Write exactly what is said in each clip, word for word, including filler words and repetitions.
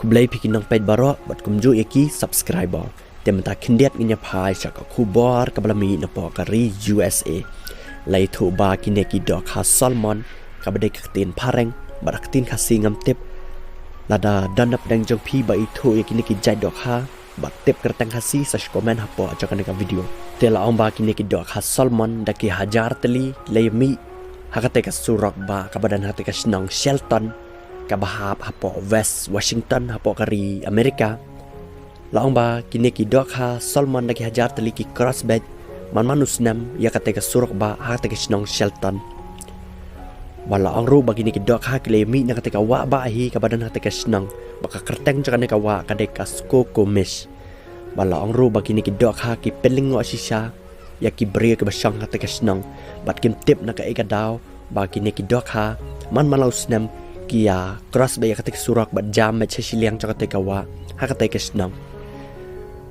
Khublei phi ki nongpeit baroh bad kumjuh ïa ki subscriber. Te mynta khyndiat ngin ïa phai sha ka khubor kaba la mih napoh ka ri U S A. La ïathuh ba kine ki dohkha salmon, kaba dei ka ktien phareng bad ka ktien Khasi ngam tip. Lada don na pdeng jong phi ba ithuh ïa kine ki jait dohkha bad tip kyrteng Khasi, sa shu comment hapoh jong kane ka video. Te la ong ba kine ki dohkha salmon da ki hajar tylli la ïa mih ha katei ka surok bah kaba don ha katei ka shnong Shelton, kaba hap hapoh West Washington, hapoh ka ri America. La ong ba kine ki dohkha salmon da ki hajar tylli ki cross beit man man u snem ïa katei ka surok bah ha katei ka shnong Shelton. Bad la ong ruh ba kine ki dohkha ki la ïa mih na katei ka wah bah hi kaba don ha katei ka shnong, bad ka kyrteng jong kane ka wah ka dei ka Skokomish. Bad la ong ruh ba kine ki dohkha ki pynlyngngoh shisha ïa ki briew kiba shong ha katei ka shnong, bad kim tip na kaei ka daw ba kine ki dohkha man man la u snem ki ïa cross beit ïa katei ka surok bad jam beit sha shiliang jong katei ka wah ha katei ka shnong.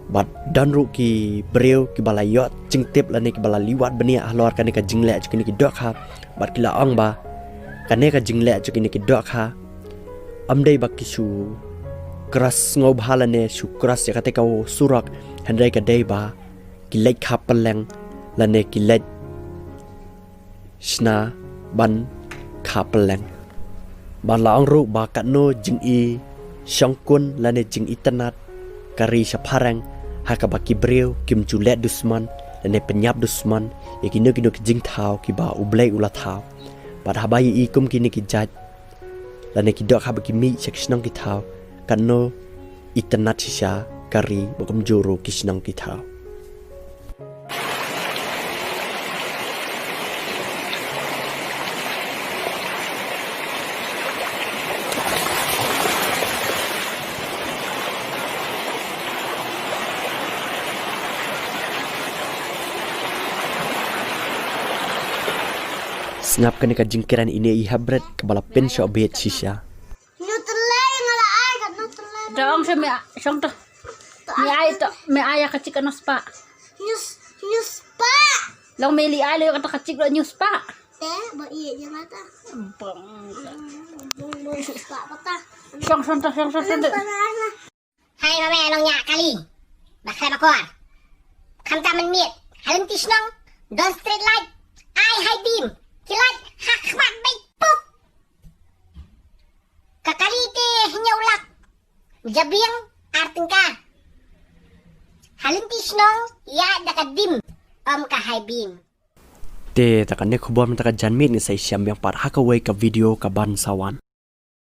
Bad don ruh ki briew kiba la ïoh jingtip lane kiba la liwat bniah halor kane ka jingleh jong kine ki dohkha, bad ki la ong ba kane ka jingleh jong kine ki dohkha ym dei ba ki shu cross sngewbha lane shu cross ïa katei ka surok, hynrei ka dei ba ki leit kha pylleng lane ki leit shna ban kha pylleng. Bad la ong ruh ba katno jingi shongkun lane jingitynnad ka ri shaphareng, ha kaba ki briew kim ju leh dusmon lane pynïap dusmon ïa kino kino ki jingthaw kiba U Blei u la thaw. Bad haba ïohi kum kine ki jait lane ki dohkha ba ki mih sha ki shnong ki thaw, katno itynnad shisha ka ri bad kumjuh ruh ki shnong ki thaw. Sngap kane ka jingkren ine i hapdeng kaba la pynshoh beit shisha. Nyu tele nga la ai kat nyu tele. Dong sha me shong to. Me ai to, me ai ïa ka chik ano spah. Nyu s-, nyu spah. Long me li ai le kata ka chik lo nyu spah. Te ba i je mata. Bong. Bong, bong spah kata. Shong shong to, shong shong to. Hai mama long ïa kali. Ba khlem akor. Khamtam mynmiet ha lynti shnong don street light. Ai high beam. Ki light ha khmat beit puk. Ka kali te hynñiew lak. Jabieng ar tyngka. Ha lynti shnong ïa da ka dim ym ka high beam. Te ta kane khubor mynta ka janmiet ngi sa ïashem biang pat ha kawei ka video kaban sa wan.